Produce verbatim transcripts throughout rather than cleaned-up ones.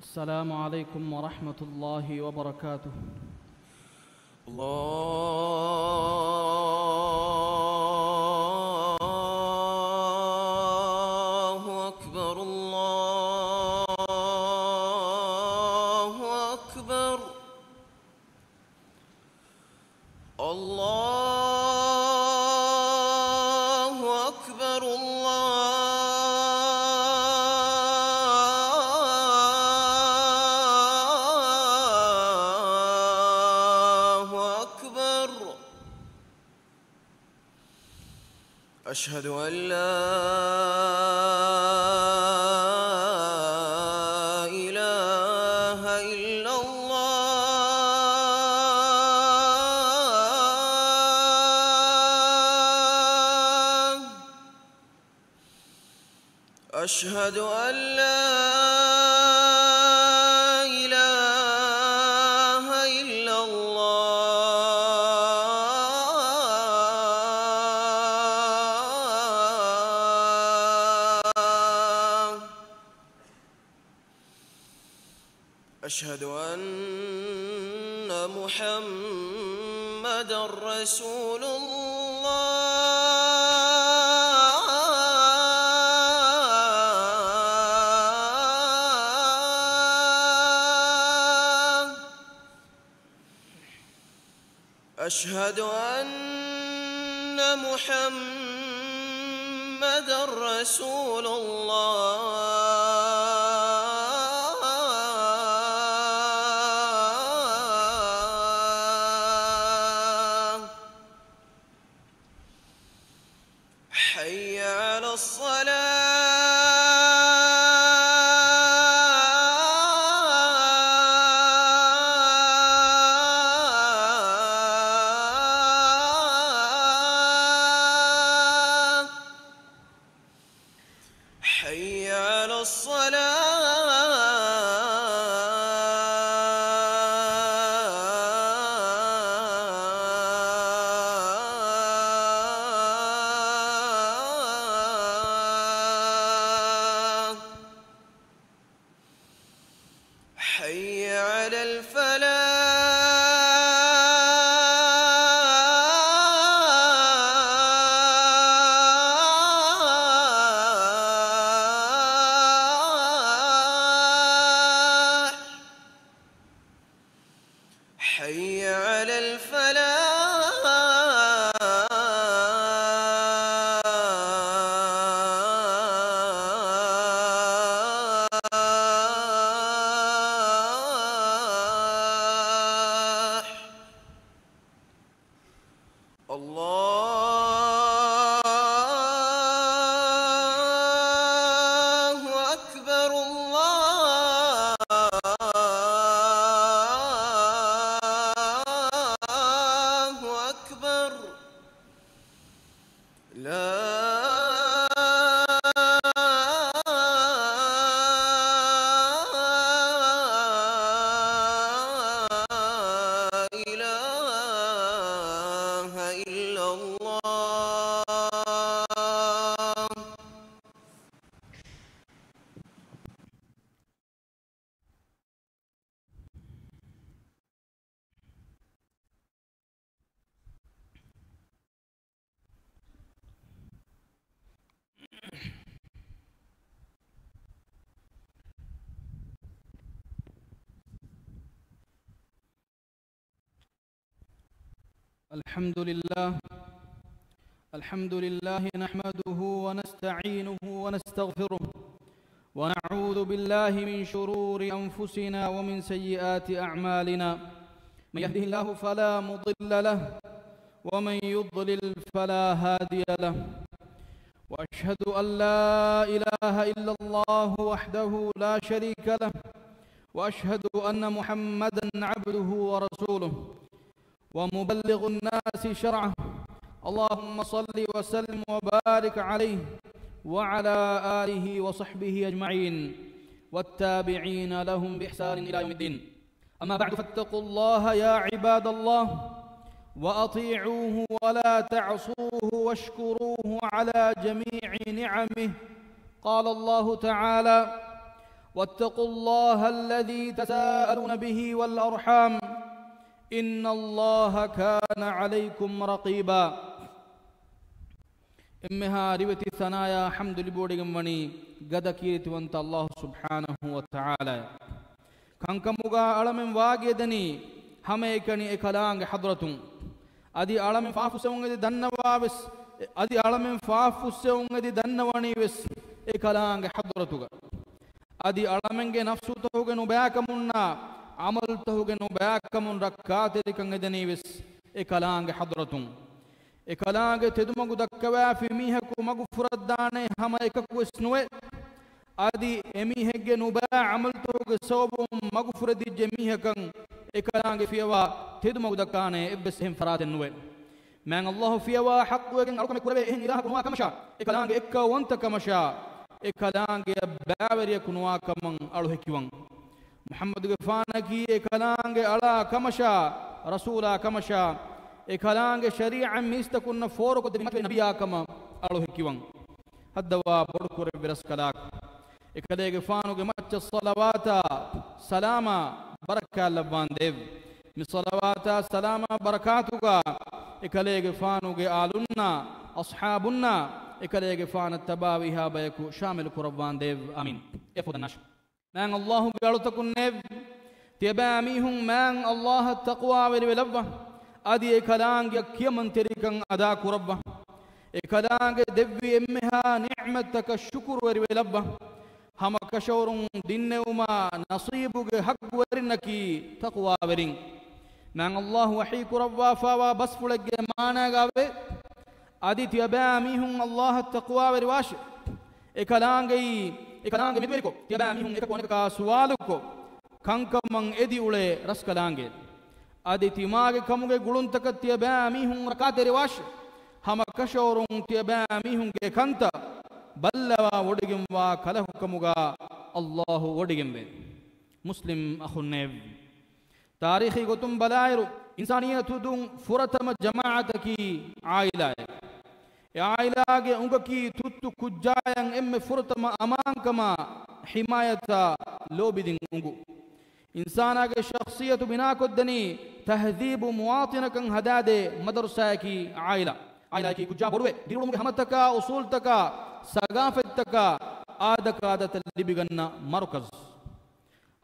السلام عليكم ورحمة الله وبركاته. الله أكبر، الله أكبر. الله أكبر، الله أكبر. أشهد أن لا إله إلا الله. أشهد أن لا إله إلا الله. أشهد أن محمدا رسول الله. أشهد أن محمدا رسول الله. حي على الصلاة. حي على الصلاة. حي على الفلاح. حي على الفلاح. الله أكبر، الله أكبر. لا إله إلا الله. الحمد لله. الحمد لله نحمده ونستعينه ونستغفره، ونعوذ بالله من شرور أنفسنا ومن سيئات أعمالنا. من يهده الله فلا مضل له، ومن يضلل فلا هادي له. وأشهد أن لا إله إلا الله وحده لا شريك له، وأشهد أن محمدا عبده ورسوله، ومبلغ الناس شرعه. اللهم صل وسلم وبارك عليه وعلى آله وصحبه أجمعين، والتابعين لهم بإحسان إلى يوم الدين. أما بعد، فاتقوا الله يا عباد الله، وأطيعوه ولا تعصوه، واشكروه على جميع نعمه. قال الله تعالى: واتقوا الله الذي تساءلون به والأرحام إن الله كان عليكم رقيبا. އެންމެހާ ރިވެތި ސަނާޔާ ޙަމްދު ލިބިވޮޑިގެން ވަނީ ގަދަ ކީރިތިވަންތަ ﷲ ސުބްޙާނަހޫ ވަތަޢާލާއަށް. ކަންކަމުގަ އަޅަމެން ވާގިޔަދެނީ ހަމައެކަނި އެކަލާނގެ ޙަޟްރަތުން. އަދި އަޅަމެން ފާފަ ފުއްސެވުން އެދި ދަންނަވާވެސް، އަދި އަޅަމެން ފާފަ ފުއްސެވުން އެދި ދަންނަވަނީވެސް އެކަލާނގެ ޙަޟްރަތުގަ. އަދި އަޅަމެންގެ ނަފްސުތަހުގެ ނުބައިކަމުންނާ ޢަމަލުތަހުގެ ނުބައިކަމުން ރައްކާތެރިކަން އެދެނީވެސް އެކަލާނގެ ޙަޟްރަތުން. އެކަލާނގެ ތެދުމަގު ދައްކަވާފި މީހަކު މަގުފުރައްދާނެ ހަމަ އެކަކުވެސް ނުވޭ. އަދި އެމީހެއްގެ ނުބައި ޢަމަލުތަހުގެ ސަބަބުން މަގުފުރެދިއްޖެ މީހަކަށް އެކަލާނގެ ފިޔަވާ ތެދުމަގު ދައްކާނެ އެއްވެސް އެހެން ފަރާތެއް ނުވޭ. މާތް ﷲ ފިޔަވާ ޙައްޤުވެގެން އަޅުކަމެއް ކުރެވޭ އެހެން އިލާހަކު ނުވާ ކަމަށާ، އެކަލާނގެ އެއްކައުވަންތަ ކަމަށާ، އެކަލާނގެއަށް ބައިވެރިޔަކު ނުވާ ކަމަށް އަޅު ހެކިވަން. މުޙައްމަދުގެފާނަކީ އެކަލާނގެ އަޅާ ކަމަށާ، ރަސޫލާ ކަމަށާ، އެކަލާނގެ ޝަރީޢަތް މީސްތަކުންނަށް ފޯރުކޮށްދެއްވި މަތިވެރި ނަބިއްޔާ ކަމަށް އަޅު ހެކިވަން. ހައްދަވާ ބޮޑުކުރެއްވި ރަސްކަލާކޮ، އެކަލޭގެފާނުގެ މައްޗަށް ޞަލަވާތާ ސަލާމާ ބަރަކާތް ލައްވާނދޭވެ. މި ޞަލަވާތާ ސަލާމާ ބަރަކާތުގަ އެކަލޭގެފާނުގެ އާލުންނާ، އަޞްޙާބުންނާ، އެކަލޭގެފާނަށް ތަބާވީހާ ބަޔަކު ޝާމިލު ކުރައްވާނދޭވެ. އާމީން. އެފުދަ ނަށް. މާތް ﷲ ގެ އަޅުތަކުންނޭވެ! ތިޔަބައިމީހުން މާތް ﷲ އަށް ތަޤްވާވެރިވެލައްވާ. އަދި އެކަލާނގެއަށް ކިޔަމަންތެރިކަން އަދާކުރައްވާ. އެކަލާނގެ ދެއްވި އެންމެހާ ނިޢުމަތްތަކަށް ޝުކުރުވެރިވެލައްވާ. ހަމަ ކަށަވަރުން ދިންނެވުމާ ނަޞީބުގެ ޙައްޤުވެރިންނަކީ ތަޤްވާވެރިން. މާތް ﷲ ވަޙީ ކުރައްވާފާވާ ބަސްފުޅެއްގެ މާނާގައިވޭ. އަދި ތިޔަބައިމީހުން ﷲ އަށް ތަޤްވާވެރިވާށޭ. އެކަލާނގެއީ، އެކަލާނގެ މެދުވެރިކޮށް، ތިޔަބައިމީހުން އެކަކު އަނެކަކާ ސުވާލުކޮށް، ކަންކަމަށް އެދި އުޅޭ ރަސްކަލާނގެ. އަދި ތިމާގެ ކަމުގެ ގުޅުންތަކަށް ތިޔަބައިމީހުން ރައްކާތެރިވާށޭ. ހަމަ ކަށަވަރުން ތިޔަބައިމީހުންގެ ކަންތައް ބައްލަވާ ވޮޑިގެންވާ ކަލަކު ކަމުގަ ﷲ ވޮޑިގެންވޭ. މުސްލިމް އަޚުންނޭވެ! ތާރީޚީ ގޮތުން ބަލާއިރު، އިންސާނިއްޔަތު ދުން ފުރަތަމަ ޖަމާޢަތަކީ ޢާއިލާއެއް. އެ ޢާއިލާގެ އުނގަކީ ތުއްތު ކުއްޖާއަށް އެންމެ ފުރަތަމަ އަމާންކަމާ ޙިމާޔަތާ ލޯބިދިން އުނގު. އިންސާނާގެ ޝަޚްޞިއްޔަތު ބިނާކޮށްދެނީ ތަހްޛީބު މުވާޠިނަކަށް ހަދާދޭ މަދަރުސާއަކީ ޢާއިލާ. ޢާއިލާއަކީ ކުއްޖާ ބޮޑުވެ، ދިރިއުޅުމުގެ ހަމަތަކާ، އުޞޫލުތަކާ، ސަގާފަތްތަކާ، އާދަކާދަތައް ލިބިގަންނަ މަރުކަޒު.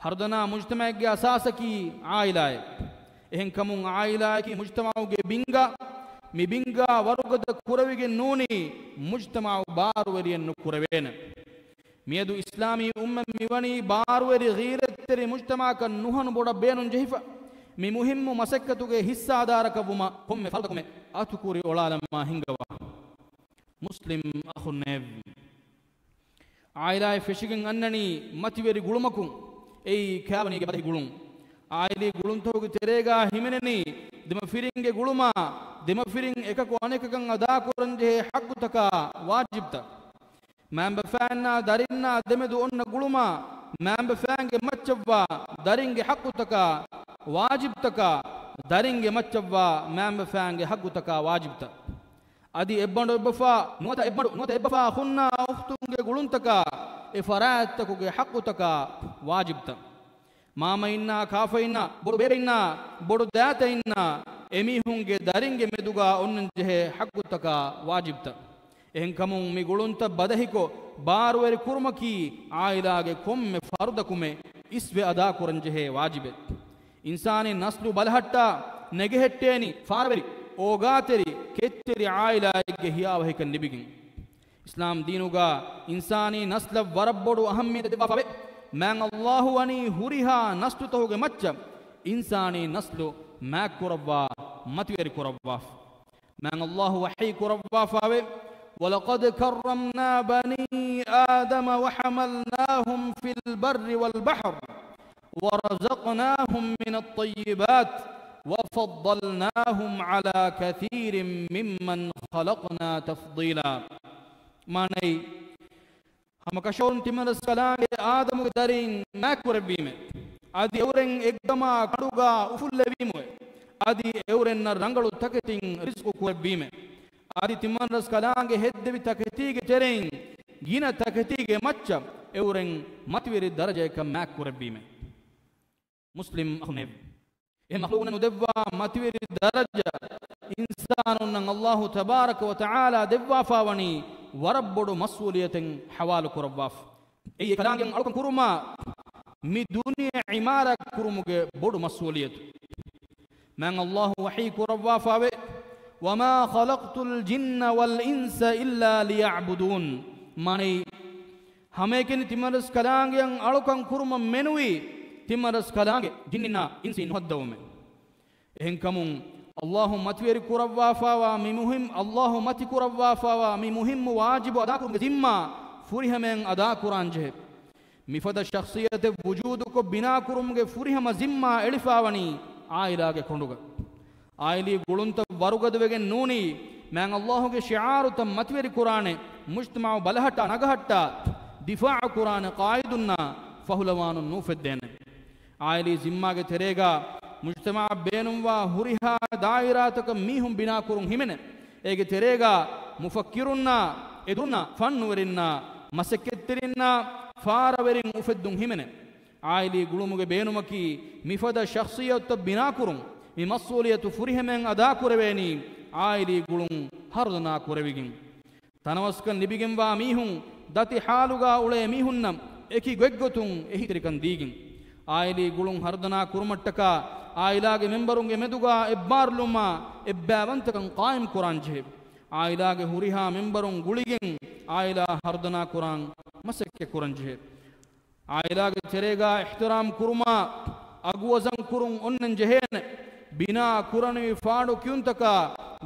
ހަރުދަނާ މުޖްތަމަޢެއްގެ އަސާސަކީ ޢާއިލާއެއް. އެހެންކަމުން ޢާއިލާއަކީ މުޖްތަމަޢުގެ ބިންގާ، މި ބިންގާ ވަރުގަދަ ކުރެވިގެން ނޫނީ މުޖްތަމަޢު ބާރުވެރިއެއް ނުކުރެވޭނެ. މިއަދު އިސްލާމީ އުއްމަތް މިވަނީ ބާރުވެރި ޣީރަތްތެރި މުޖްތަމަޢަކަށް ނުހަނު ބޮޑަށް ބޭނުން ޖެހިފަ، މި މުހިއްމު މަސައްކަތުގެ ހިއްސާދާރަކަށްވުމަށް ކޮންމެ ފަރުދަކުމެ އަތުކުރި އޮޅާލަމާ ހިންގަވާ. މުސްލިމް އަޚުންނޭވެ! ޢާއިލާއެއް ފެށިގެން އަންނަނީ މަތިވެރި ގުޅުމަކުން، އެއީ ކާވަނީގެ ބަދަހި ގުޅުން. ޢާއިލީ ގުޅުންތަކުގެ ތެރޭގާ ހިމެނެނީ ދެމަފިރިންގެ ގުޅުމާ، ދެމަފިރިން އެކަކު އަނެކަކަށް އަދާކުރަންޖެހޭ ޙައްޤުތަކާ ވާޖިބްތައް. މައިންބަފައިންނާ ދަރިންނާ ދެމެދު އޮންނަ ގުޅުމާ، މައިންބަފައިންގެ މައްޗަށްވާ ދަރިންގެ ޙައްޤުތަކާ ވާޖިބްތަކާ، ދަރިންގެ މައްޗަށްވާ މައިންބަފައިންގެ ޙައްޤުތަކާ ވާޖިބްތައް. އަދި އެއްބަނޑު އެއްބަފާ ނުވަތަ އެއްބަނޑު ނުވަތަ އެއްބަފާ ހުންނާ އުޚްތުންގެ ގުޅުންތަކާ، އެ ފަރާތްތަކުގެ ޙައްޤުތަކާ ވާޖިބްތައް. މާމައިންނާ ކާފައިންނާ، ބޮޑު ބޭބެއިންނާ، ބޮޑު ދައިތައިންނާ، އެމީހުންގެ ދަރިންގެ މެދުގާ އޮންނަންޖެހޭ ޙައްޤުތަކާ ވާޖިބްތައް. އެހެންކަމުން މި ގުޅުންތައް ބަދަހިކޮށް، ބާރުވެރި ކުރުމަކީ ޢާއިލާގެ ކޮންމެ ފަރުދަކުމެ އިސްވެ އަދާކުރަންޖެހޭ ވާޖިބެއް. އިންސާނީ ނަސްލު ބަލަހައްޓާ ނެގެހެއްޓޭނީ ފާރަވެރި، އޯގާތެރި، ކެތްތެރި ޢާއިލާއެއްގެ ހިޔާވަހިކަން ލިބިގެން. އިސްލާމް ދީނުގަ އިންސާނީ ނަސްލަށް ވަރަށް ބޮޑު އަހައްމިއްޔަތެއް ދެއްވާފަވޭ. މާތް ﷲ ވަނީ ހުރިހާ ނަސްލުތަކުގެ މައްޗަށް އިންސާނީ ނަސްލު މާތްކުރައްވާ، މަތިވެރި ކުރައްވާފަ. މާތް ﷲ ވަޙީ ކުރައްވާފަވޭ، وَلَقَدْ كَرَّمْنَا بَنِي آدَمَ وَحَمَلْنَاهُمْ فِي الْبَرِّ وَالْبَحْرِ وَرَزَقْنَاهُمْ مِنَ الطَّيِّبَاتِ وَفَضَّلْنَاهُمْ عَلَى كَثِيرٍ مِّمَّنْ خَلَقْنَا تَفْضِيلًا. މާނައީ، ހަމަ ކަށަވަރުން ތިމަންރަސްކަލާނގެ އާދަމުގެ ދަރިން މާތްކުރެއްވީމޭ. އަދި އެއުރެން އެއްގަމާ ކަނޑުގާ އުފުއްލެވީމުވެ. އަދި އެއުރެންނަށް ރަނގަޅު ތަކެތިން ރިޒްޤު ކުރެއްވީމޭ. އަދި ތިމަންރަސްކަލާނގެ ހެއްދެވި ތަކެތީގެ ތެރެއިން ގިނަ ތަކެތީގެ މައްޗަށް އެއުރެން މަތިވެރި ދަރަޖައަކަށް މާތްކުރެއްވީމޭ. މުސްލިމް އަޚުންނޭވެ! އެ މަޚްލޫޤުންނަށް ނުދެއްވާ މަތިވެރި ދަރަޖަ އިންސާނުންނަށް އައްލާހު ތަބާރަކަ ވަ ތަޢާލާ ދެއްވާފާވަނީ ވަރަށް ބޮޑު މަސްއޫލިއްޔަތެއް ޙަވާލު ކުރައްވާފަ. އެއީ އެކަލާނގެއަށް އަޅުކަން ކުރުމާ، މި ދުނިޔެ ޢިމާރާތް ކުރުމުގެ ބޮޑު މަސްއޫލިއްޔަތު. މާތް އައްލާހު ވަޙީ ކުރައްވާފާވޭ، "وما خلقت الجن والإنس إلا ليعبدون." މާނައީ، ހަމައެކަނި ތިމަންރަސްކަލާނގެއަށް އަޅުކަން ކުރުމަށް މެނުވީ، ތިމަންރަސްކަލާނގެ ޖިންނިންނާ އިންސީން ނުހައްދަވުމޭ. އެހެންކަމުން، އައްލާހު މަތިވެރި ކުރައްވާފާވާ މި މުހިން-، އައްލާހު މަތި ކުރައްވާފާވާ މި މުހިންމު ވާޖިބު އަދާކުރުމުގެ ޒިންމާ ފުރިހަމައިން އަދާކުރާންޖެހޭ. މިފަދަ ޝަޚްޞިއްޔަތެއް ވުޖޫދުކޮށް ބިނާކުރުމުގެ ފުރިހަމަ ޒިންމާ އެޅިފާވަނީ ޢާއިލާގެ ކޮނޑުގަ. ޢާއިލީ ގުޅުންތައް ވަރުގަދަވެގެން ނޫނީ، މާތް އައްލާހުގެ ޝިޢާރުތައް މަތިވެރިކުރާނެ، މުޖްތަމަޢު ބަލަހައްޓާ ނަގަހައްޓާ ދިފާޢުކުރާނެ ޤާއިދުންނާ ފަހުލަވާނުން ނޫފެއްދޭނެ. ޢާއިލީ ޒިންމާގެ ތެރޭގަ މުޖްތަމަޢަށް ބޭނުންވާ ހުރިހާ ދާއިރާތަކަށް މީހުން ބިނާކުރުން ހިމެނޭ. އޭގެ ތެރޭގަ މުފައްކިރުންނާ، އެދުރުންނާ، ފަންނުވެރިންނާ، މަސައްކަތްތެރިންނާ، ފާރަވެރިން އުފެއްދުން ހިމެނޭ. ޢާއިލީ ގުޅުމުގެ ބޭނުމަކީ މިފަދަ ޝަޚްޞިއްޔަތުތައް ބިނާކުރުން، މި މަސްއޫލިއްޔަތު ފުރިހަމައިން އަދާކުރެވޭނީ ޢާއިލީ ގުޅުން ހަރުދަނާ ކުރެވިގެން. ތަނަވަސްކަން ލިބިގެންވާ މީހުން، ދަތި ޙާލުގާ އުޅޭ މީހުންނަށް އެކި ގޮތްގޮތުން އެހީތެރިކަން ދީގެން. ޢާއިލީ ގުޅުން ހަރުދަނާ ކުރުމަށްޓަކާ، ޢާއިލާގެ މެންބަރުންގެ މެދުގާ އެއްބާރުލުމާ އެއްބައިވަންތަކަން ޤާއިމް ކުރާން ޖެހޭ. ޢާއިލާގެ ހުރިހާ މެންބަރުން ގުޅިގެން ޢާއިލާ ހަރުދަނާ ކުރާން މަސައްކަތް ކުރަން ޖެހޭ. ޢާއިލާގެ ތެރޭގާ އިޙްތިރާމް ކުރުމާ، އަގުވަޒަން ކުރުން އޮންނަން ޖެހޭނެ. ބިނާ ކުރަނިވި ފާޑު ކިޔުންތަކާ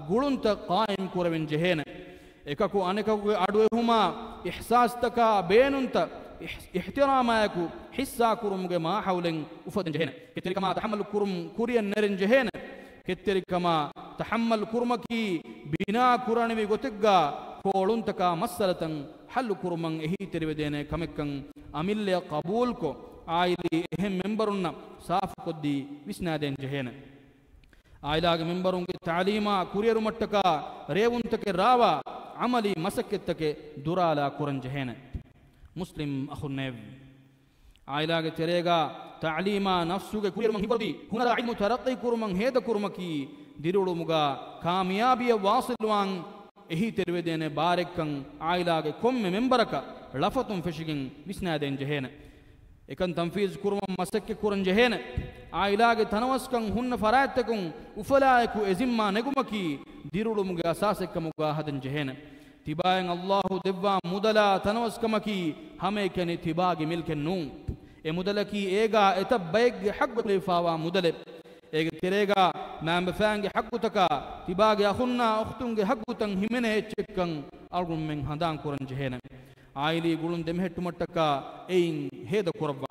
ގުޅުންތައް ޤާއިމް ކުރެވެން ޖެހޭނެ. އެކަކު އަނެކަކުގެ އަޑުއެހުމާ، އިޙްސާސްތަކާ ބޭނުންތައް އިޙް-، އިޙްތިރާމާއެކު ޙިއްޞާ ކުރުމުގެ މާހައުލެއް އުފައްދަން ޖެހޭނެ. ކެތެރިކަމާ ތަޙައްމަލު ކުރުން ކުރިއަށް ނެރެން ޖެހޭނެ. ކެތްތެރިކަމާ ތަޙައްމަލު ކުރުމަކީ، ބިނާ ކުރަނިވި ގޮތެއްގާ ކޯޅުންތަކާ މައްސަލަތައް ޙައްލު ކުރުމަށް އެހީތެރިވެދޭނެ ކަމެއްކަން އަމިއްލަޔަށް ޤަބޫލުކޮށް، ޢާއިލީ އެހެން މެންބަރުންނަށް ސާފުކޮށްދީ ވިސްނާދޭން ޖެހޭނެ. ޢާއިލާގެ މެންބަރުންގެ ތަޢުލީމާ ކުރިއެރުމަށްޓަކާ ރޭވުންތަކެއް ރާވާ، ޢަމަލީ މަސައްކަތްތަކެއް ދުރާލާ ކުރަން ޖެހޭނެ. މުސްލިމް އަޚުންނޭވެ! ޢާއިލާގެ ތެރޭގާ ތަޢުލީމާ ނަފްސުގެ ކުރިއެރުމަށް ހިފަރުދީ، ހުނަރާ ޢިލްމު ތަރައްޤީ ކުރުމަށް ހޭދަކުރުމަކީ، ދިރިއުޅުމުގާ ކާމިޔާބީއަށް ވާޞިލުވާން އެހީތެރިވެދޭނެ ބާރެއްކަން ޢާއިލާގެ ކޮންމެ މެންބަރަކަށް ޅަފަތުން ފެށިގެން ވިސްނާދޭން ޖެހޭނެ. އެކަން ތަންފީޒު ކުރުމަށް މަސައްކަތް ކުރަން ޖެހޭނެ. ޢާއިލާގެ ތަނަވަސްކަން ހުންނަ ފަރާތްތަކުން އުފަލާއެކު އެ ޒިންމާ ނެގުމަކީ، ދިރިއުޅުމުގެ އަސާސެއްކަމުގާ ހަދަން ޖެހޭނެ. ތިބާއަށް އައްލާހު ދެއްވާ މުދަލާ ތަނަވަސްކަމަކީ ހަމައެކަނި ތިބާގެ މިލްކެއް ނޫން. އެ މުދަލަކީ އޭގާ އެތައް ބައެއްގެ ޙައްޤު އެޅިފާވާ މުދަލެއް. އޭގެ ތެރޭގާ މައިންބަފައިންގެ ޙައްޤުތަކާ ތިބާގެ އަޚުންނާ އުޚްތުންގެ ޙައްޤުތައް ހިމެނޭ އެއްޗެއްކަން އަޅުގަނޑުމެން ހަނދާން ކުރަން ޖެހޭނެ. ޢާއިލީ ގުޅުން ދެމެހެއްޓުމަށްޓަކާ އެއިން ހޭދަ ކުރައްވާ.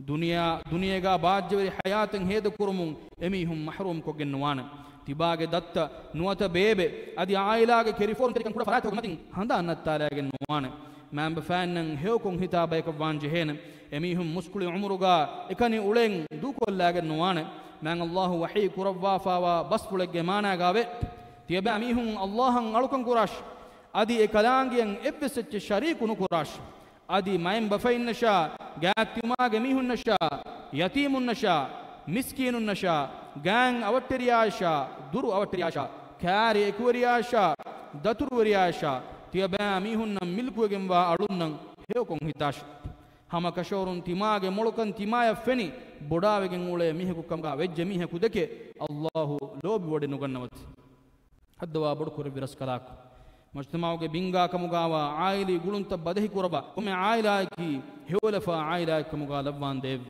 ދުނިޔެ، ދުނިޔޭގާ ބާއްޖަވެރި ޙަޔާތެއް ހޭދަކުރުމުން އެމީހުން މަޙްރޫމްކޮށްގެން ނުވާނެ. ތިބާގެ ދައްތަ ނުވަތަ ބޭބެ އަދި ޢާއިލާގެ ކެރިފޯރުންތެރިކަން ކުޑަ ފަރާތްތަކުގެ މަތިން ހަނދާން ނައްތާލައިގެން ނުވާނެ. މައިންބަފައިންނަށް ހެޔޮކޮށް ހިތާ ބަޔަކަށް ވާން ޖެހޭނެ. އެމީހުން މުސްކުޅި ޢުމުރުގާ އެކަނި އުޅެން ދޫކޮށްލައިގެން ނުވާނެ. މާތް އައްލާހު ވަޙީ ކުރައްވާފާވާ ބަސްފުޅެއްގެ މާނާގާވޭ، ތިޔަބައިމީހުން އައްލާހަށް އަޅުކަން ކުރާށި! އަދި އެ ކަލާނގެއަށް އެއްވެސް އެއްޗެއް ޝަރީކު ނުކުރާށި! އަދި މައިންބަފައިންނަށާ، ގާތްތިމާގެ މީހުންނަށާ، ޔަތީމުންނަށާ، މިސްކީނުންނަށާ، ގާތް އަވަށްޓެރިޔާޔަށާ، ދުރު އަވަށްޓެރިޔާޔަށާ، ކާރި އެކުވެރިޔާޔަށާ، ދަތުރުވެރިޔާޔަށާ، ތިޔަބައިމީހުންނަށް މިލްކުވެގެންވާ އަޅުންނަށް ހެޔޮކޮށް ހިތާށި! ހަމަ ކަށަވަރުން ތިމާގެ މޮޅުކަން ތިމާޔަށް ފެނި ބޮޑާވެގެން އުޅޭ މީހަކު ކަމުގާ ވެއްޖެ މީހަކު ދެކެ އައްލާހު ލޯބިވޮޑިނުގަންނަވަތި. ހައްދަވާ ބޮޑުކުރެއްވި ރަސްކަލާކޮ، މުޖްތަމަޢުގެ ބިންގާކަމުގާވާ ޢާއިލީ ގުޅުންތައް ބަދަހިކުރައްވާ، ކޮންމެ ޢާއިލާއަކީ ހެޔޮލަފާ ޢާއިލާއެއްކަމުގާ ލައްވާންދެއެވެ.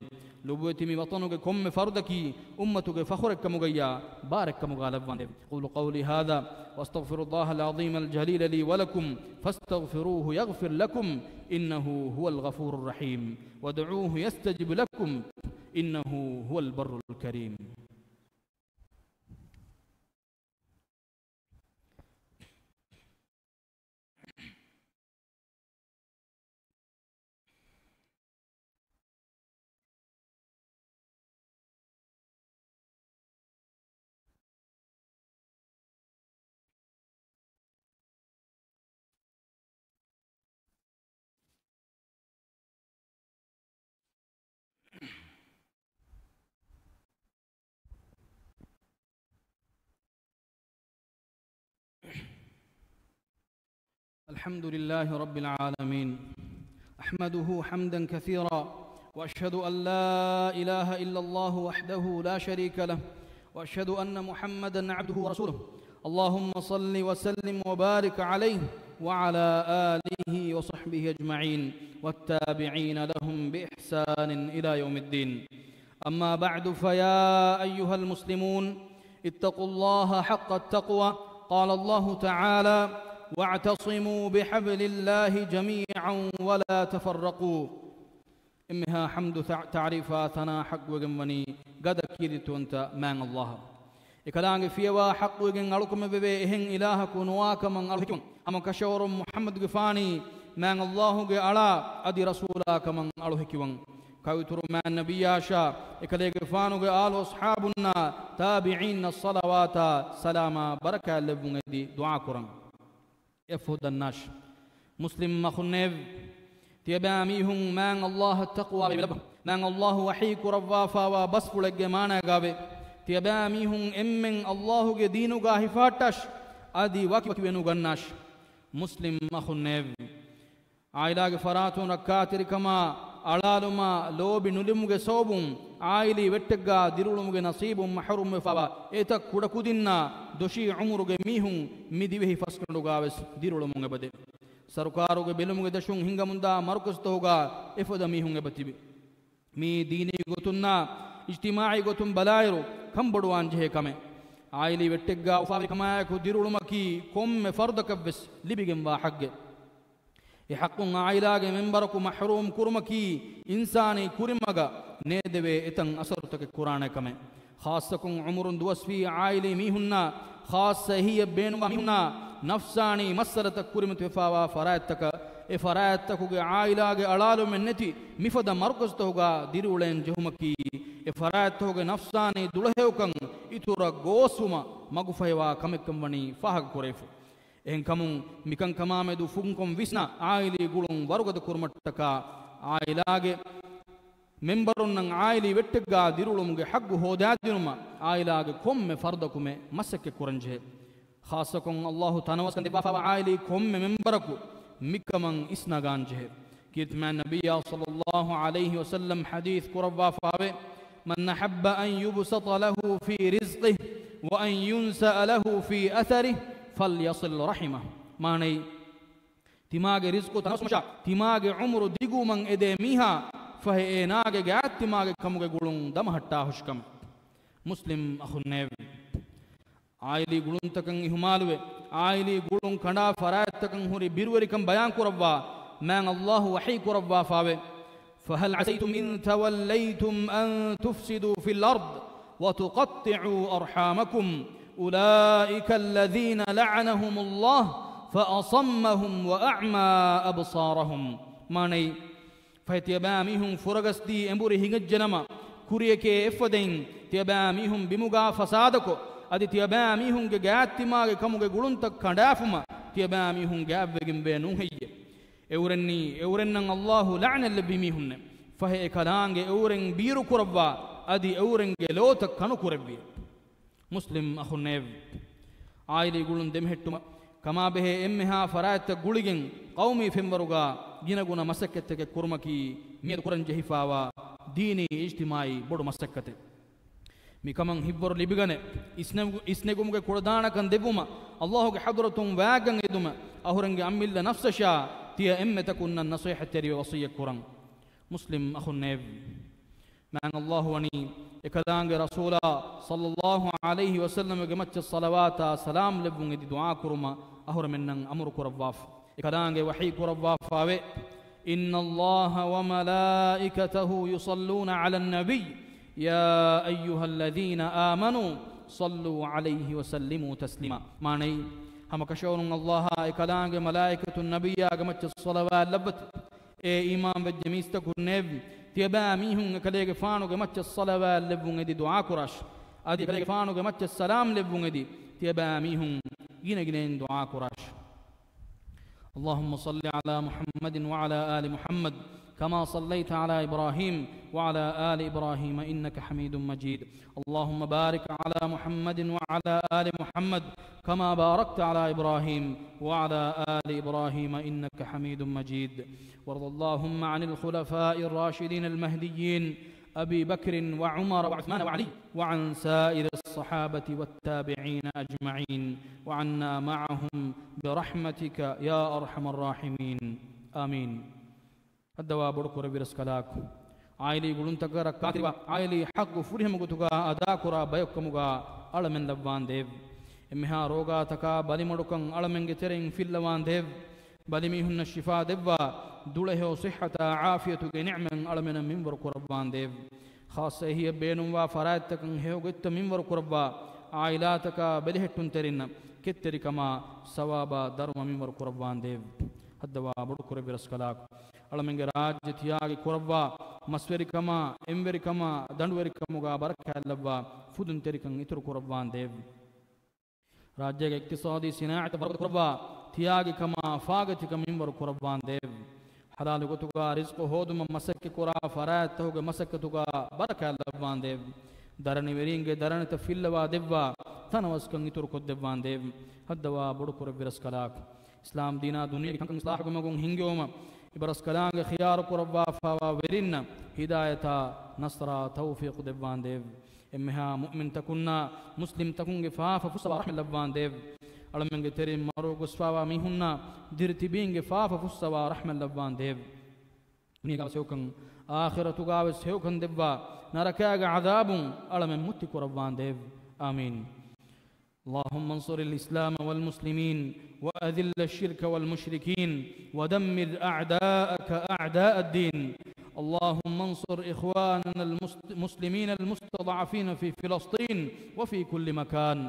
ލޮބުވެތި މި ވަޠަނުގެ ކޮންމެ ފަރުދަކީ އުއްމަތުގެ ފަޚުރެއްކަމުގައްޔާ ބާރެއްކަމުގާ ލައްވާންދެއެވެ. أقول قولي هذا وأستغفر الله العظيم الجليل لي ولكم فاستغفروه يغفر لكم إنه هو الغفور الرحيم وادعوه يستجب لكم إنه هو البر الكريم. الحمد لله رب العالمين. أحمده حمدا كثيرا، وأشهد أن لا إله إلا الله وحده لا شريك له، وأشهد أن محمدا عبده ورسوله. اللهم صل وسلم وبارك عليه وعلى آله وصحبه أجمعين والتابعين لهم بإحسان إلى يوم الدين. أما بعد، فيا أيها المسلمون، اتقوا الله حق التقوى. قال الله تعالى: واعتصموا بحبل الله جميعا ولا تفرقوا. އެންމެހާ ޙަމްދު ތަ-، ތަޢުރީފާ ޘަނާ ޙައްޤުވެގެންވަނީ ގަދަ ކީރިތިވަންތަ މާތް ﷲ. އެކަލާނގެ ފިޔަވާ ޙައްޤުވެގެން އަޅުކަމެއް ވެވޭ އެހެން އިލާހަކު ނުވާކަމަށް އަޅު ހެކިވަން. ހަމަ ކަށަވަރުން މުޙައްމަދުގެފާނީ މާތް ﷲގެ އަޅާ އަދި ރަސޫލާ ކަމަށް އަޅު ހެކިވަން. ކައުތުރު މާތް ނަބިއްޔާއަށާ އެކަލޭގެފާނުގެ އާލު އަޞްޙާބުންނާ ތާބިޢީންނަށް ޞަލަވާތާ ސަލާމާ ބަރަކާތް ލެއްވުން އެދި ދުޢާ ކުރަން. އެއަށްފަހު ދަންނާށި، މުސްލިމް އަޚުންނޭވެ! ތިޔަބައިމީހުން މާތް ﷲ އަށް ތަޤްވާވެ ލައްވަ. މާތް ﷲ ވަޙީ ކުރައްވާފާވާ ބަސްފުޅެއްގެ މާނައިގައިވޭ، ތިޔަބައިމީހުން އެންމެން ﷲގެ ދީނުގަ ހިފަހައްޓާށި، އަދި ވަކިވަކިވެ ނުގަންނާށި. މުސްލިމް އަޚުންނޭވެ! ޢާއިލާގެ ފަރާތުން ރައްކާތެރިކަމާ، އަޅާލުމާ، ލޯބި ނުލިބުމުގެ ސަބަބުން ޢާއިލީ ވެއްޓެއްގާ ދިރިއުޅުމުގެ ނަސީބުން މަޙްރޫމްވެފާވާ އެތައް ކުޑަކުދިންނާ ދޮށީ ޢުމުރުގެ މީހުން މި ދިވެހި ފަސްގަނޑުގާވެސް ދިރިއުޅެމުން އެބަދޭ. ސަރުކާރުގެ ބެލުމުގެ ދަށުން ހިނގަމުންދާ މަރުކަޒުތަކުގާ އެފަދަ މީހުން އެބަތިބި. މީ ދީނީ ގޮތުންނާ އިޖްތިމާޢީ ގޮތުން ބަލާއިރު ކަންބޮޑުވާންޖެހޭ ކަމެއް. ޢާއިލީ ވެއްޓެއްގާ އުފާވެރިކަމާއެކު ދިރިއުޅުމަކީ ކޮންމެ ފަރުދަކަށްވެސް ލިބިގެންވާ ޙައްޤެއް. އެ ޙައްޤުން ޢާއިލާގެ މެންބަރަކު މަޙްރޫމް ކުރުމަކީ އިންސާނީ ކުރިމަގަށް ނޭދެވޭ އެތައް އަސަރުތަކެއް ކުރާނެ ކަމެއް. ޚާއްޞަކޮށް ޢުމުރުން ދުވަސްވީ ޢާއިލީ މީހުންނާ، ޚާއްޞަ އެހީއެއް ބޭނުންވާ މީހުންނާ، ނަފްސާނީ މައްސަލަތައް ކުރިމަތިވެފާވާ ފަރާތްތަކަށް، އެ ފަރާތްތަކުގެ ޢާއިލާގެ އަޅާލުމެއް ނެތި މިފަދަ މަރުކަޒުތަކުގާ ދިރިއުޅޭން ޖެހުމަކީ، އެ ފަރާތްތަކުގެ ނަފްސާނީ ދުޅަހެޔޮކަން އިތުރަށް ގޯސްވުމަށް މަގުފަހިވާ ކަމެއްކަން ވަނީ ފާހަގަކުރެވިފަ. އެހެންކަމުން، މިކަންކަމާމެދު ފުންކޮށް ވިސްނާ، ޢާއިލީ ގުޅުން ވަރުގަދަ ކުރުމަށްޓަކާ، ޢާއިލާގެ މެންބަރުންނަށް ޢާއިލީ ވެއްޓެއްގާ ދިރިއުޅުމުގެ ޙައްޤު ހޯދާދިނުމަށް، ޢާއިލާގެ ކޮންމެ ފަރުދަކުމެ މަސައްކަތް ކުރަންޖެހޭ. ޚާއްޞަކޮށް ﷲ ތަނަވަސްކަން ދެއްވާފާވާ ޢާއިލީ ކޮންމެ މެންބަރަކު މިކަމަށް އިސްނަގާންޖެހޭ. ކީރިތި މާތް ނަބިއްޔާ ޞައްލައްލާހު ޢަލައިހި ވަސައްލަމް ޙަދީޘް ކުރައްވާފާވޭ، من أحب أن يبسط له في رزقه وأن ينسأ له في أثره فليصل رحمه. މާނައީ، ތިމާގެ ރިޒްޤު ތަނަވަސްވުމަށާ، ތިމާގެ ޢުމުރު ދިގުވުމަށް އެދޭ މީހާ، ފަހެ އޭނާގެ ގާތްތިމާގެ ކަމުގެ ގުޅުން ދަމަހައްޓާހުށިކަމެއް. މުސްލިމް އަޚުންނޭވެ! ޢާއިލީ ގުޅުންތަކަށް އިހުމާލުވެ، ޢާއިލީ ގުޅުން ކަނޑާ ފަރާތްތަކަށް ހުރި ބިރުވެރިކަން ބަޔާންކުރައްވާ، މާތް ﷲ ވަޙީ ކުރައްވާފާވޭ، فهل عسيتم إن توليتم أن تفسدوا في الأرض وتقطعوا أرحامكم أولئك الذين لعنهم الله فأصمهم وأعمى أبصارهم. މާނައީ، ފަހެ ތިޔަބައިމީހުން ފުރަގަސްދީ އެނބުރި ހިނގައްޖެނަމަ، ކުރިޔަކޭ އެއްފަދައިން ތިޔަބައިމީހުން ބިމުގާ ފަސާދަކޮށް، އަދި ތިޔަބައިމީހުންގެ ގާތްތިމާގެ ކަމުގެ ގުޅުންތައް ކަނޑާފުމަށް ތިޔަބައިމީހުން ގާތްވެގެންވޭ ނޫންހެއްޔޭ؟ އެއުރެންނީ، އެއުރެންނަށް ﷲ ލަޢުނަތްލެއްވި މީހުންނޭ. ފަހެ އެކަލާނގެ އެއުރެން ބީރުކުރައްވާ، އަދި އެއުރެންގެ ލޯތައް ކަނުކުރެއްވިޔޭ. މުސްލިމް އަޚުންނޭވެ! ޢާއިލީ ގުޅުން ދެމެހެއްޓުމަށް ކަމާބެހޭ އެންމެހާ ފަރާތްތައް ގުޅިގެން، ޤައުމީ ފެންވަރުގާ ގިނަގުނަ މަސައްކަތްތަކެއް ކުރުމަކީ މިއަދު ކުރަން ޖެހިފާވާ ދީނީ އިޖްތިމާޢީ ބޮޑު މަސައްކަތެއް. މިކަމަށް ހިތްވަރު ލިބިގަނެ، އިސްނެގު-، އިސްނެގުމުގެ ކުޅަދާނަކަން ދެއްވުމަށް، ﷲގެ ޙަޟްރަތުން ވާގަން އެދުމަށް، އަހުރެންގެ އަމިއްލަ ނަފްސަށާ ތިޔަ އެންމެތަކުންނަށް ނަޞޭޙަތްތެރިވެ ވަޞިއްޔަތް ކުރަން. މުސްލިމް އަޚުންނޭވެ! މާތް ﷲ ވަނީ އެކަލާނގެ ރަސޫލާ ޞައްލައްލާހު ޢަލައިހި ވަސައްލަމަގެ މައްޗަށް ޞަލަވާތާ ސަލާމް ލެއްވުން އެދި ދުޢާ ކުރުމަށް އަހުރެމެންނަށް އަމުރު ކުރައްވާފަ. އެކަލާނގެ ވަޙީ ކުރައްވާފާވޭ، إن الله وملائكته يصلون على النبي يا أيها الذين آمنوا صلوا عليه وسلموا تسليما. މާނައީ، ހަމަ ކަށަވަރުން ﷲ އާ އެކަލާނގެ މަލާއިކަތުން ނަބިއްޔާގެ މައްޗަށް ޞަލަވާތް ލައްވަތި. އޭ އީމާންވެއްޖެ މީސްތަކުންނޭވެ! ތިޔަބައިމީހުން އެކަލޭގެފާނުގެ މައްޗަށް ޞަލަވާތް ލެއްވުން އެދި ދުޢާކުރާށި. އަދި އެކަލޭގެފާނުގެ މައްޗަށް ސަލާމް ލެއްވުން އެދި ތިޔަބައިމީހުން ގިނަގިނައިން ދުޢާކުރާށި. اللهم صل على محمد وعلى آل محمد كما صليت على إبراهيم وعلى آل إبراهيم إنك حميد مجيد. اللهم بارك على محمد وعلى آل محمد كما باركت على إبراهيم وعلى آل إبراهيم إنك حميد مجيد. وارض اللهم عن الخلفاء الراشدين المهديين أبي بكر وعمر وعثمان وعلي وعن سائر الصحابة والتابعين أجمعين وعنا معهم برحمتك يا أرحم الراحمين. آمين. ހައްދަވާ ބޮޑު ކުރެއްވި ރަސްކަލާކޮ، އާއިލީ ގުޅުންތަކަށް ރައްކާތެރިވާ، އާއިލީ ޙައްޤު ފުރިހަމަ ގޮތުގަ އަދާކުރާ ބަޔަކުކަމުގަ އަޅަމެން ލައްވާނދޭވެ. އެންމެހާ ރޯގާތަކާ ބަލިމަޑުކަން އަޅަމެންގެ ތެރެއިން ފިއްލަވާނދޭވެ. ބަލިމީހުންނަށް ޝިފާ ދެއްވާ، ދުޅަހެޔޮ ޞިއްޙަތާ ޢާފިޔަތުގެ ނިޢުމަތް އަޅަމެނަށް މިންވަރު ކުރައްވާނދޭވެ. ޚާއްޞަ އެހީއަށް ބޭނުންވާ ފަރާތްތަކަށް ހެޔޮ ގޮތްތައް މިންވަރު ކުރައްވާ، ޢާއިލާތަކާ ބެލެހެއްޓުންތެރިންނަށް ކެތްތެރިކަމާ ސަވާބާ ދަރުމަ މިންވަރު ކުރައްވާނދޭވެ. ހައްދަވާ ބޮޑު ކުރެއްވި ރަސްކަލާކޮ، އަޅަމެންގެ ރާއްޖެ ތިޔާގި ކުރައްވާ މަސްވެރިކަމާ، އެންވެރިކަމާ، ދަނޑުވެރިކަމުގަ ބަރަކާތްލައްވާ، ފުދުންތެރިކަން އިތުރު ކުރައްވާނދޭވެ. ރާއްޖޭގެ އިޤްތިޞާދީ ސިނާޢަތަށް ވަރުގަދަ ކުރައްވާ، ތިޔާގިކަމާ، ފާގަތިކަން މިންވަރު ކުރައްވާނދޭވެ. ޙަލާލު ގޮތުގަ ރިޒްޤު ހޯދުމަށް މަސައްކަތްކުރާ ފަރާތްތަކުގެ މަސައްކަތުގަ ބަރަކާތް ލައްވާނދޭވެ. ދަރަނިވެރީންގެ ދަރަނިތައް ފިއްލަވާ ދެއްވާ، ތަނަވަސްކަން އިތުރު ކޮށްދެއްވާނދޭވެ. ހައްދަވާ ބޮޑު ކުރެއްވި ރަސްކަލާކޮ، އިސްލާމް ދީނާ ދުނިޔޭގެ ކަންކަން އިސްލާޙުގެ މަގުން ހިންގެވުމަށް އިބަރަސްކަލާނގެ ޚިޔާރު ކުރައްވާފައިވާ ވެރިންނަށް ހިދާޔަތާ ނަޞްރާ ތައުފީޤު ދެއްވާނދޭވެ. އެންމެހާ މުއުމިންތަކުންނާ މުސްލިމްތަކުންގެ ފާފަ ފުއްސަވާ ރަޙްމަތް ލައްވާނދޭވެ. އަޅަމެންގެ ތެރެއިން މަރުވެ ގޮސްފައިވާ މީހުންނާ ދިރިތިބީންގެ ފާފަ ފުއްސަވާ ރަޙްމަތް ލައްވާނދޭވެ. ދުނިޔޭގަވެސް ހެޔޮކަން، އާޚިރަތުގަވެސް ހެޔޮކަން ދެއްވާ، ނަރަކާގެ ޢަޛާބުން އަޅަމެން މުއްތި ކުރައްވާނދޭވެ. އާމީން. اللهم انصر الإسلام والمسلمين وأذل الشرك والمشركين ودمر أعداءك أعداء الدين. اللهم انصر إخواننا المسلمين المستضعفين في فلسطين وفي كل مكان.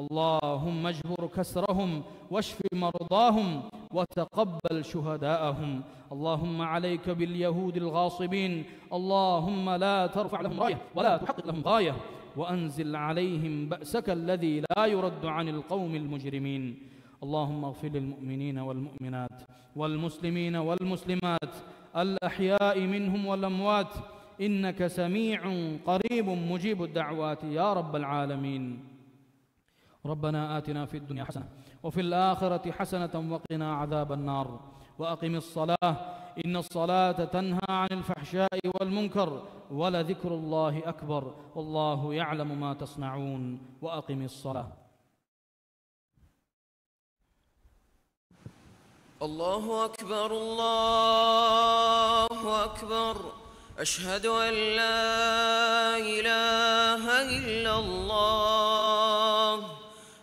اللهم اجبر كسرهم واشف مرضاهم وتقبل شهداءهم. اللهم عليك باليهود الغاصبين. اللهم لا ترفع لهم راية ولا تحقق لهم غاية. وأنزل عليهم بأسك الذي لا يرد عن القوم المجرمين. اللهم اغفر للمؤمنين والمؤمنات والمسلمين والمسلمات الأحياء منهم والأموات إنك سميع قريب مجيب الدعوات يا رب العالمين. ربنا آتنا في الدنيا حسنة وفي الآخرة حسنة وقنا عذاب النار. وأقم الصلاة إن الصلاة تنهى عن الفحشاء والمنكر ولذكر الله أكبر والله يعلم ما تصنعون. وأقم الصلاة. الله أكبر، الله أكبر. أشهد أن لا إله إلا الله.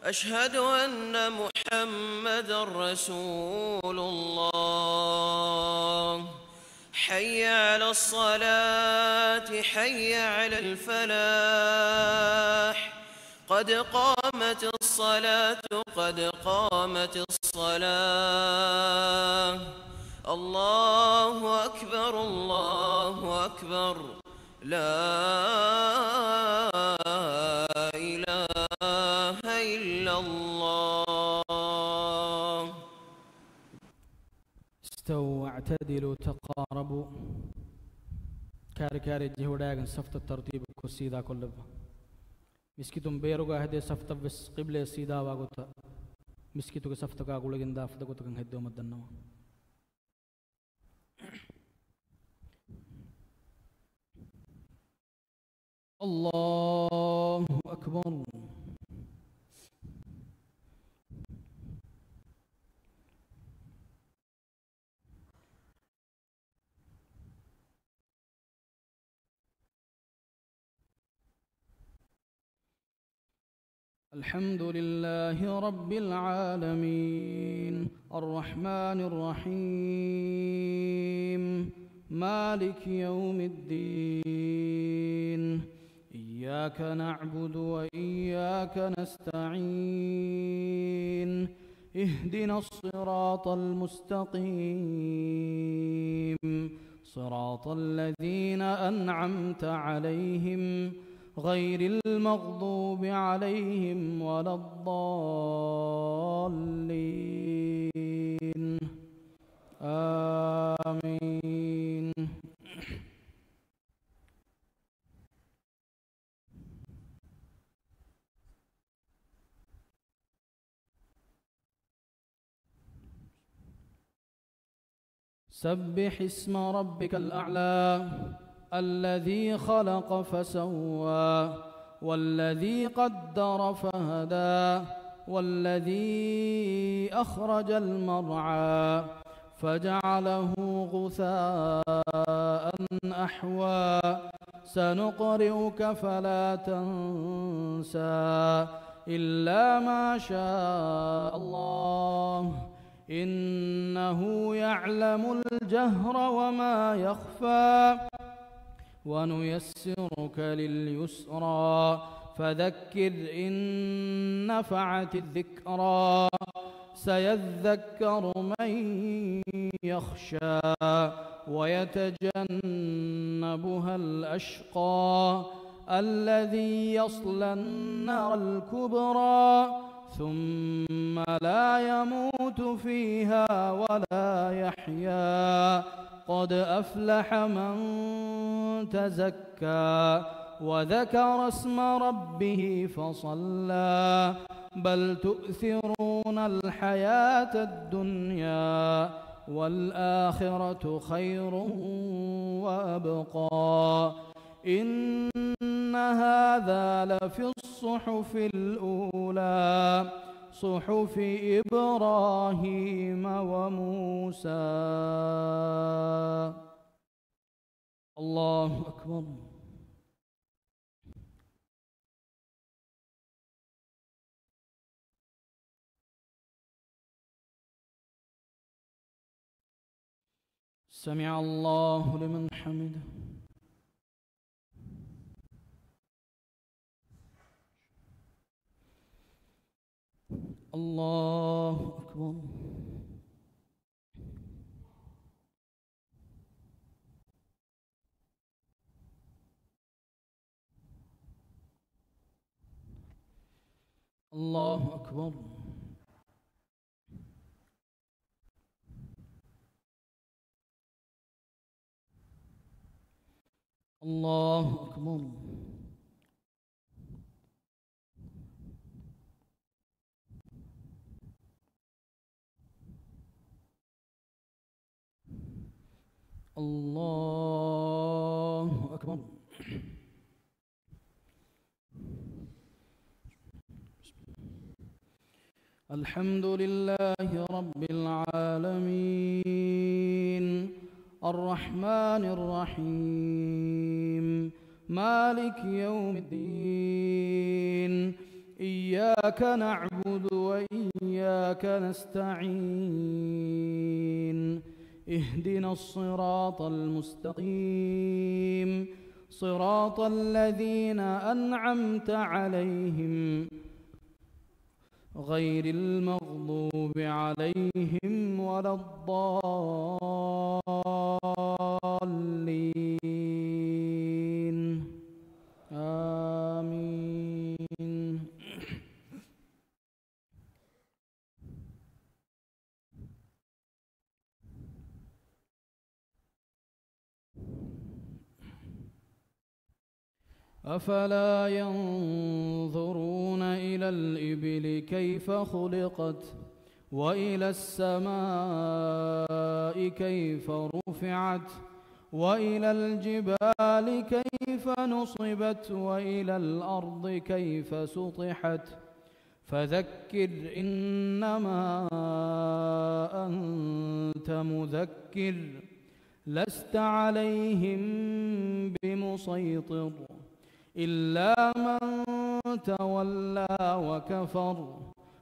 أشهد أن محمدا رسول الله. حي على الصلاة، حي على الفلاح. قد قامت الصلاة، قد قامت الصلاة. الله أكبر، الله أكبر. لا إله إلا الله. استووا واعتدلوا تقاربوا. ކާރި ކާރި ޖެހިވަޑައިގެން ސަފްތައް ތަރުތީބުކޮށް ސީދާ ކޮށްލައްވާ. މިސްކިތުން ބޭރުގަ ހެދޭ ސަފްތައްވެސް ޤިބްލަޔަށް ސީދާވާ ގޮތަށް މިސްކިތުގެ ސަފްތަކާ ގުޅިގެންދާ ފަދަ ގޮތަކަށް ހެއްދެވުމަށް ދަންނަވާ. الله أكبر. الحمد لله رب العالمين. الرحمن الرحيم. مالك يوم الدين. إياك نعبد وإياك نستعين. اهدنا الصراط المستقيم. صراط الذين أنعمت عليهم غير المغضوب عليهم ولا الضالين. آمين. سبح اسم ربك الأعلى الذي خلق فسوى والذي قدر فهدى والذي أخرج المرعى فجعله غثاء أحوى سنقرئك فلا تنسى إلا ما شاء الله إنه يعلم الجهر وما يخفى ونيسرك لليسرى فذكر إن نفعت الذكرى سيذكر من يخشى ويتجنبها الأشقى الذي يصلى النار الكبرى ثم لا يموت فيها ولا يحيا قد أفلح من تزكى وذكر اسم ربه فصلى بل تؤثرون الحياة الدنيا والآخرة خير وأبقى إن هذا لفي الصحف الأولى صحف إبراهيم وموسى. الله أكبر. سمع الله لمن حمده. الله أكبر. الله أكبر. الله أكبر. الله أكبر. الحمد لله رب العالمين. الرحمن الرحيم. مالك يوم الدين. إياك نعبد وإياك نستعين. اهدنا الصراط المستقيم. صراط الذين أنعمت عليهم غير المغضوب عليهم ولا الضالين. آمين. أفلا ينظرون إلى الإبل كيف خلقت وإلى السماء كيف رفعت وإلى الجبال كيف نصبت وإلى الأرض كيف سطحت فذكر إنما أنت مذكر لست عليهم بمسيطر إلا من تولى وكفر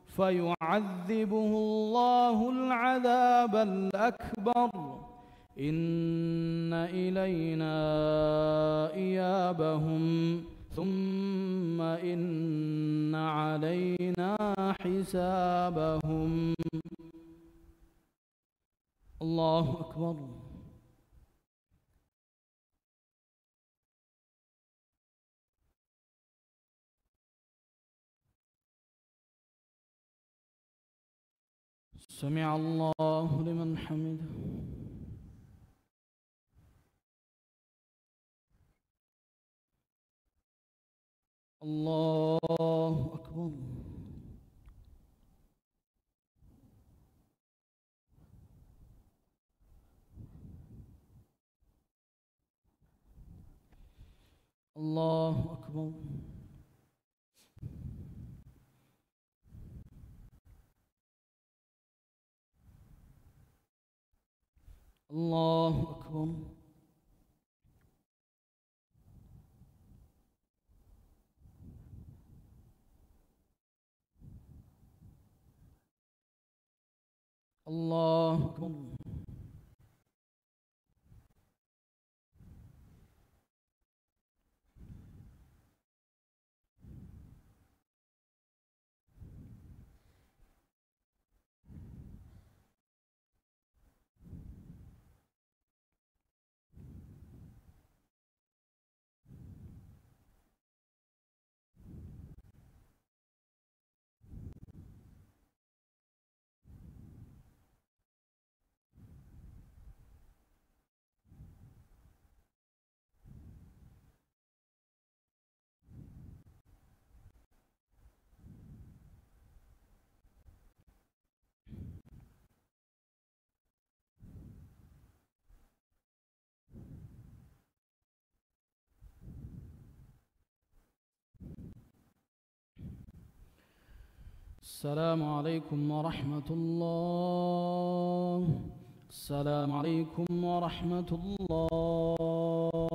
فيعذبه الله العذاب الأكبر إن إلينا إيابهم ثم إن علينا حسابهم. الله أكبر. سمع الله لمن حمده. الله أكبر. الله أكبر. الله أكبر. الله أكبر. السلام عليكم ورحمة الله. السلام عليكم ورحمة الله.